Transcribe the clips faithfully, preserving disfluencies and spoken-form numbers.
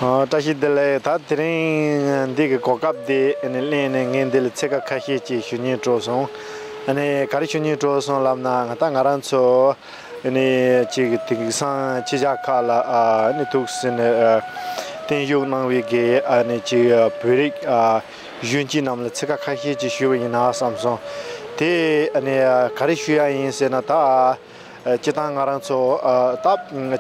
ཨ། བཀྲ་ཤིས་བདེ་ལེགས། ད་དེ་རིང་འདི་གི་གོ་སྐབས་འདི་ཨ་ནི་ལེན་ནས་ངས་འདི་ལ་ཚིག་ཁ་ཁ་ཤས་ཅིག་ཞུ་སྙིང་བྲོ་སོང་། ཨ་ནི་ག་རེ་ཞུ་སྙིང་བྲོ་སོང་ལབ་ན། ང་ད་ང་རང་ཚོ་ཨ་ནི་ཅིག་དེང་སང་ཕྱི་རྒྱལ་ཁག་ལ་ཨ་ནི་ཐུག་ཟིན་ནས་ཨ་བརྟན་བཞུགས་གནང་བའི་གི་ཨ་ནི་ཅིག་བོད་རིགས་ཨ་གཞོན་སྐྱེས་རྣམས་ལ་ཚིག་ཁ་ཁ་ཤས་ཅིག་ཞུ་བ་ཡིན་ན་བསམ་སོང་། དེ་ཨ་ནི་ག་རེ་ཞུ་ཡ་ཡིན་ཟེར་ན། ད། ཨ། སྤྱིར་བཏང་ང་རང་ཚོ་ཨ་ད་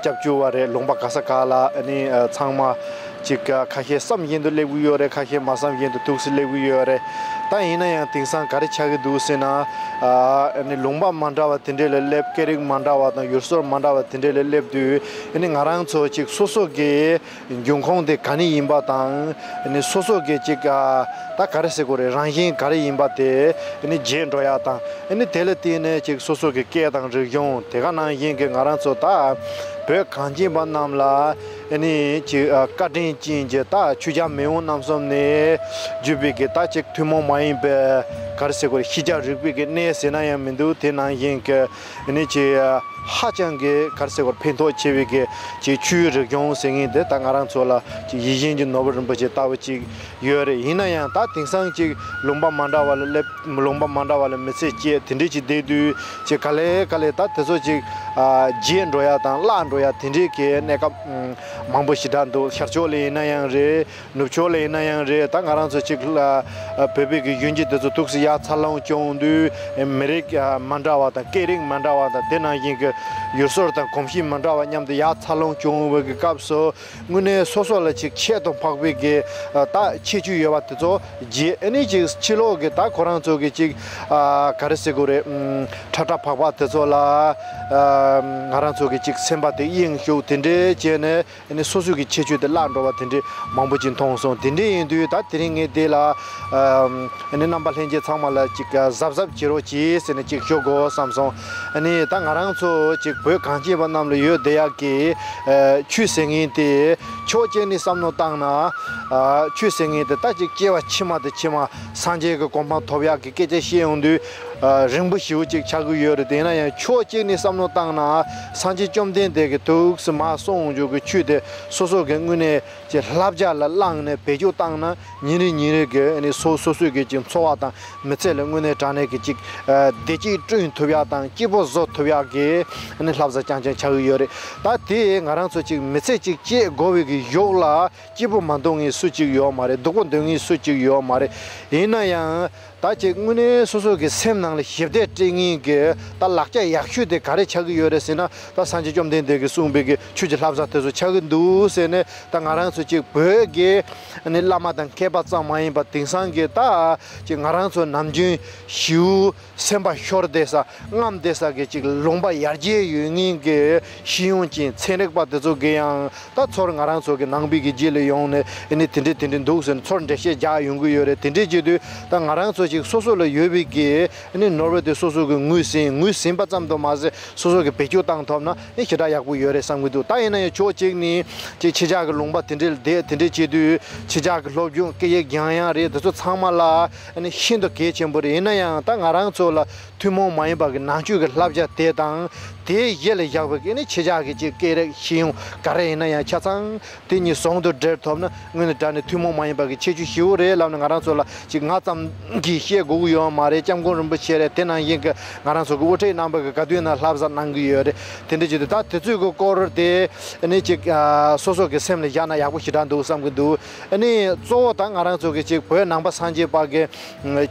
སྐྱབས་བཅོལ་བ་རེད། ལུང་པ་ག་ས་ག་ལ་ཨ་ནི་ཨ་ཚང་མ་ཅིག་ཨ་ཁ་ཤས་བསམ་བཞིན་དུ་སླེབས་ཀྱི་ཡོད་རེད། ཁ་ཤས་མ་བསམ་བཞིན་དུ་ཐུག་སེ་སླེབས་ཀྱི་ཡོད་རེད། ད་ཡིན་ན་ཡང་དེང་སང་ག་རེ་ཆགས་ཀྱི་འདུག་ཟེར་ན། ཨ་ཨ་ནི་ལུང་པ་མ་འདྲ་བ་དེ་འདྲས་ལ་སླེབས། སྐད་རིགས་མ་འདྲ་བ་དང་ཡུལ་སྲོལ་མ་འདྲ་བ་དེ་འདྲས་ལ་སླེབས་དུས། ཨ་ནི་ང་རང་ཚོ་ཅིག་སོ་སོ་གི་འབྱུང་ཁུངས་དེ་ག་ནས་ཡིན་པ་དང་། ཨ་ནི་སོ་སོ་གི་ཅིག་ཨ་ད་ག་རེ་ཟེར་དགོས་རེད། རང་བཞིན་ག་རེ་ཡིན་པ་དེ་ཨ་ནི་བརྗེད་འགྲོ་ཡ་དང་། ཨ་ནི་དེ་ལ་བརྟེན་ནས་ཅིག་སོ་སོ་གི་སྐད་དང་རིག་གཞུང་། དེ་ག་ནང་བཞིན་གྱི་ང་རང་ཚོ་ད་བོད་གངས་ཅན་པ་རྣམས་ལ་ཨ་ནི་ཅིག་ཨ་བཀའ་དྲིན་ཅན་གྱི་ད་ཆོས་རྒྱལ་མེས་དབོན་རྣམ་གསུམ་ནས་བརྒྱུད་པའི་གི་ད་ཅིག་ཐུན་མོང་མ་ཡིན་པའི་ག་རེ་ཟེར་དགོས་རེད། ཤེས་བྱ་རིག་པའི་གི་གནས་ཟེར་ན་ཡང་མི་འདུག་དེ་ནང་བཞིན་གྱི་ཨ་ནི་ཅིག་ཧ་ཅང་གི་ག་རེ་ཟེར་དགོས་རེད། ཕན་ཐོགས་ཆེ་བའི་གི་ཅིག་ཆོས་རིག་གཞུང་ཟེར་མཁན་དེ་ད་ང་རང་ཚོ་ལ་ཅིག་ཡིད་བཞིན་གྱི་ནོར་བུ་རིན་པོ་ཆེ་ལྟ་བུ་ཅིག་ཡོད་རེད། ཡིན་ན་ཡང་ད་དེང་སང་ཅིག་ལུང་པ་མ་འདྲ་བ་ལ་སླེབས། ལུང་པ་མ་འདྲ་བ་ལ་མི་ཚེ་སྐྱེལ། དེ་འདྲས་ཅིག་བསྡད་དུས་ཅིག་ག་ལེ་ག་ལེ་ད་དེ་ཚོ་ཅིག་ཨ་བརྗེད་འགྲོ་ཡ་དང་བརླག་འགྲོ་ཡ་དེ་འདྲས་ཀྱི་གནས་སྐབས་ཨ་མང་པོ་ཞེ་དྲག་འདུག་ཤར་ཕྱོགས་ལ་ཡིན་ན་ཡང་རེད། ནུབ་ཕྱོགས་ལ་ཡིན་ན་ཡང་རེད། ད་ང་རང་ཚོ་ཅིག་ལ་ཨ་བོད་པའི་གི་གཞོན་སྐྱེས་དེ་ཚོ་ཐུག་སེ་ཡར་འཚར་ལོངས་བྱུང་དུས། ཨ་མི་རིགས་ཨ་མ་འདྲ་བ་དང་། སྐད་རིགས་མ་འདྲ་བ་དང་། དེ་ནང་བཞིན་གྱི་ཡུལ་སྲོལ་དང་གོམས་གཤིས་མ་འདྲ་བ་མཉམ་དུ་ཡར་འཚར་ལོངས་བྱུང་བའི་གི་སྐབས་སུ། དངོས་གནས་སོ་སོ་ལ་ཅིག་ཁྱད་དུ་འཕགས་པའི་གི་ཨ་ད་ཁྱད་ཆོས་ཡོད་པ་དེ་ཚོ་བརྗེད། ཨ་ནི་ཅིག་ཕྱི་ལོགས་གི་ད་ཁོ་རང་ཚོ་གི་ཅིག་ཨ་ག་རེ་ཟེར་དགོས་རེད། ཨམ་ཁྲ་ཁྲ་ཕག་ཕག་དེ་ཚོ་ལ་ཨ་ང་རང་ཚོ་གི་ཅིག་སེམས་པ་དེ་གཡེང་ཤུགས་དེ་འདྲས་བྱས་ནས། ཨ་ནི་སོ་སོ་གི་ཁྱད་ཆོས་དེ་བརླག་འགྲོ་བ་དེ་འདྲས་མང་པོ་ཅིག་མཐོང་སོང་། དེ་འདྲས་ཡིན་དུས་ད་དེ་རིང་ངས་འདི་ལ་ཨ་ཨ་ནི་རྣམ་པ་ལྷན་རྒྱས་ཚང་མ་ལ་ཅིག་གཟབ་གཟབ་བྱེད་རོགས་གྱིས་ཟེར་ནས་ཅིག་ཞུ་དགོས་བསམ་སོང་། ཨ་ནི་ད་ང་རང་ཚོ་ཅིག་བོད་གངས་ཅན་པ་རྣམས་ལ་ཡོད་བསྡད་ཡག་གི་ཨ་ཆོས་ཟེར་མཁན་དེ། ཕྱོགས་གཅིག་ནས་བསམ་བློ་བཏང་ན། ཨ་ཆོས་ཟེར་མཁན་དེ་ད་ཅིག་སྐྱེ་བ་ཕྱི་མ་དང་ཕྱི་མ་སངས་རྒྱས་ཀྱི་གོ་འཕང་ཐོབ་ཡག་གི་སྐད་ཆ་བཤད་ཡོང་དུས། ཨ་རིང་པོ་ཞེ་པོ་ཅིག་ཆགས་ཀྱི་ཡོད་རེད། དེ་ཡིན་ན་ཡང་ཕྱོགས་གཅིག་ནས་བསམ་བློ་བཏང་ན། སངས་རྒྱས་བཅོམ་ལྡན་འདས་ཀྱིས་ཐུགས་སུ་མ་གསུངས་འཇུག་གི་ཆོས་དེ་སོ་སོ་གི་དངོས་གནས་ཀྱི་བསླབ་བྱ་ལ་བླངས་ནས་བེད་སྤྱོད་བཏང་ན། ཉིན་རེ་ཉིན་རེ་གི་ཨ་ནི་སོ་སོ་སོའི་གི་ཅིག་འཚོ་བ་དང་མི་ཚེ་ལ་དངོས་གནས་དྲང་གནས་ཀྱི་ཅིག་ཨ་བདེ་སྐྱིད་བསྐྲུན་ཐུབ་ཡག་དང་། སྐྱིད་པོ་བཟོ་ཐུབ་ཡག་གི་ཨ་ནི་བསླབ་བྱ་རྐྱང་རྐྱང་ཆགས་ཀྱི་ཡོད་རེད། ད་དེ་ང་རང་ཚོ་ཅིག་མི་ཚེ་ཅིག་སྐྱེལ་དགོས་པའི་གི་གཞུག་ལ། སྐྱིད་པོ་མ་འདོད་མཁན་སུ་གཅིག་ཡོད་མ་རེད། སྡུག་པོ་འདོད་མཁན་སུ་གཅིག་ཡོད་མ་རེད། ཡིན་ན་ཡང་ད་ཅིག་དངོས་གནས་སོ་སོ་གི་སེམས་ནང་ལ་ཞི་བདེ་སྤྲད་མཁན་གྱི་ད་ལག་ཆ་ཡག་ཤོས་དེ་ག་རེ་ཆགས་ཀྱི་ཡོད་རེད་ཟེར་ན། ད་སངས་རྒྱས་བཅོམ་ལྡན་འདས་ཀྱིས་གསུངས་པའི་གི་ཆོས་ཀྱི་བསླབ་བྱ་དེ་ཚོ་ཆགས་ཀྱི་འདུག་ཟེར་ནས། ད་ང་རང་ཚོ་ཅིག་བོད་ཀྱི་ཨ་ནི་བླ་མ་དང་མཁས་པ་ཙམ་མ་ཡིན་པ། དེང་སང་གི་ད་ཅིག་ང་རང་ཚོ་ནམ་རྒྱུན་ཞེ་པོ་སེམས་པ་ཤོར་བསྡད་ས། རྔམ་བསྡད་ས་གི་ཅིག་ལུང་པ་ཡར་རྒྱས་ཡོད་མཁན་གྱི་ཤེས་ཡོན་ཅན་ཚན་རིག་པ་དེ་ཚོ་གིས་ཡང་ད་ཚུར་ང་རང་ཚོ་གི་ནང་པའི་གི་རྗེས་ལ་ཡོང་ནས། ཨ་ནི་དེ་འདྲས་དེ་འདྲས་འདུག་ཟེར་ནས་ཚུར་འགྲེལ་བཤད་རྒྱག་ཡོང་གི་ཡོད་རེད། དེ་འདྲས་བྱེད་དུས་ད་ང་རང་ཚོ་ཅིག་སོ་སོ་ལ་ཡོད་པའི་གི་ཨ་ནི་ནོར་བུ་དེ་སོ་སོ་གི་ངོས་ཟིན། ངོས་ཟིན་པ་ཙམ་དུ་མ་ཟད། སོ་སོ་གི་བེད་སྤྱོད་བཏང་ཐུབ་ན་ཨ་ནི་ཞེ་དྲག་ཡག་པོ་ཡོད་རེད་བསམ་གྱི་འདུག་ད་ཡིན་ན་ཡང་ཕྱོགས་གཅིག་ནས་ཅིག་ཕྱི་རྒྱལ་གི་ལུང་པ་དེ་འདྲས་བསྡད། དེ་འདྲས་བྱེད་དུས་ཕྱི་རྒྱལ་གི་སློབ་སྦྱོང་སྐད་ཡིག་སྦྱང་ཡག་རེད། དེ་ཚོ་ཚང་མ་ལ་ཨ་ནི་ཤིན་ཏུ་གལ་ཆེན་པོ་རེད། ཡིན་ན་ཡང་ད་ང་རང་ཚོ་ལ་ཐུན་མོང་མ་ཡིན་པ་གི་ནང་ཆོས་ཀྱི་བསླབ་བྱ་དེ་དང་། དེའི་གཞི་ལ་བཞག་པའི་གི་ཨ་ནི་ཕྱི་རྒྱལ་གི་ཅིག་སྐད་རིགས་ཤེས་ཡོན་ག་རེ་ཡིན་ན་ཡང་ཆ་ཚང་དེ་གཉིས་ཟུང་དུ་སྦྲེལ་ཐུབ་ན། དངོས་གནས་དྲང་གནས་ཐུན་མོང་མ་ཡིན་པ་གི་ཁྱད་ཆོས་ཞེ་པོ་རེད་ལབ་ནས། ང་རང་ཚོ་ལ་ཅིག་ང་ཙམ་གྱིས་བཤད་དགོས་ཀྱི་ཡོད་མ་རེད། སྐྱབས་མགོན་རིན་པོ་ཆེ་རེད། དེ་ནང་བཞིན་གྱི་ང་རང་ཚོ་གི་དབུ་ཁྲིད་རྣམ་པ་གི་ག་དུས་ན་བསླབ་བྱ་གནང་གི་ཡོད་རེད། དེ་འདྲ་བྱེད་དུས་ད་དེ་ཚོའི་གི་སྐོར་དེ་ཨ་ནི་ཅིག་ཨ་སོ་སོ་གི་སེམས་ལ་བཞག་ན་ཡག་པོ་ཞེ་དྲག་འདུག་བསམ་གྱི་འདུག་ཨ་ནི་གཙོ་བོ་ད་ང་རང་ཚོ་གི་ཅིག་བོད་ནང་པ་སངས་རྒྱས་པ་གི་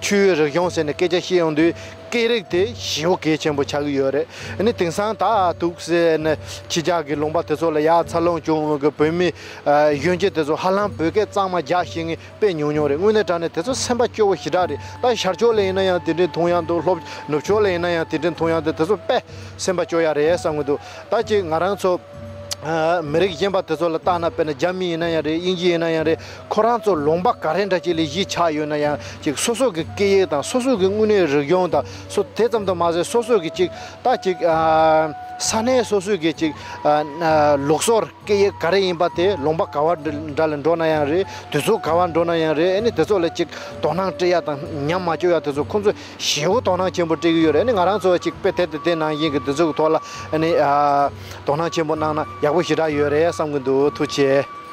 ཆོས་རིག་གཞུང་ཟེར་ནས་སྐད་ཆ་བཤད་ཡོང་དུས། སྐད་རིགས་དེ་ཞེ་པོ་གལ་ཆེན་པོ་ཆགས་ཀྱི་ཡོད་རེད། ཨ་ནི་དེང་སང་ད་འདུག་ཟེར་ནས་ཕྱི་རྒྱལ་གྱི་ལུང་པ་དེ་ཚོ་ལ་ཡར་འཚར་ལོངས་བྱུང་བའི་གི་བོད་མི་ཨ་གཞོན་སྐྱེས་དེ་ཚོ་ཧ་ལམ་བོད་སྐད་གཙང་མ་རྒྱག་ཤེས་མཁན་དཔེ་ཉུང་ཉུང་རེད། དངོས་གནས་དྲང་གནས་དེ་ཚོ་སེམས་པ་སྐྱོ་བོ་ཞེ་དྲག་རེད། ད་ཤར་ཕྱོགས་ལ་ཡིན་ན་ཡང་དེ་འདྲའི་མཐོང་ཡག་འདུག་ལྷོ་ནུབ་ཕྱོགས་ལ་ཡིན་ན་ཡང་དེ་འདྲའི་མཐོང་ཡག་འདུག་དེ་ཚོ་དཔེ་སེམས་པ་སྐྱོ་ཡག་རེད་བསམ་གྱི་འདུག་ད་ཅིག་ང་རང་ཚོ། ཨ་མི་རིགས་གཞན་པ་དེ་ཚོ་ལ་བལྟས་ན། དཔེར་ན་རྒྱ་མི་ཡིན་ན་ཡང་རེད། དབྱིན་ཇི་ཡིན་ན་ཡང་རེད། ཁོ་རང་ཚོ་ལུང་པ་ག་རེ་འདྲ་ཅིག་ལ་གཞིས་ཆགས་ཡོད་ན་ཡང་། ཅིག་སོ་སོ་གི་སྐད་ཡིག་དང་། སོ་སོ་གི་དངོས་གནས་རིག་གཞུང་དང་། སོ་དེ་ཙམ་དུ་མ་ཟད། སོ་སོ་གི་ཅིག་ད་ཅིག་ཨ་ས་གནས་སོ་སོ་གི་ཅིག་ཨ་ཨ་ལུགས་སྲོལ་སྐད་ཡིག་ག་རེ་ཡིན་པ་དེ། ལུང་པ་ག་བ་འདྲ་ལ་འགྲོ་ན་ཡང་རེད། དུས་ཚོད་ག་བ་འགྲོ་ན་ཡང་རེད། ཨ་ནི་དེ་ཚོ་ལ་ཅིག་དོ་སྣང་སྤྲད་ཡ་དང་། ཉམས་མ་བཅུག་ཡ་དེ་ཚོ་ཁོང་ཚོས་ཞེ་པོ་དོ་སྣང་ཆེན་པོ་སྤྲད་ཀྱི་ཡོད་རེད། ཨ་ནི་ང་རང་ཚོ་ཅིག་དཔེ་དེབ་དེ་དེ་ནང་བཞིན་གྱི་དེ་ཚོ་གི་ཐོག་ལ་ཨ་ནི་ཨ་དོ་སྣང་ཆེན་པོ་གནང་ན་ཡག་པོ་ཞེ་དྲག་ཡོད་རེད་བསམ་གྱི་འདུག་ཐུགས་རྗེ་ཆེ།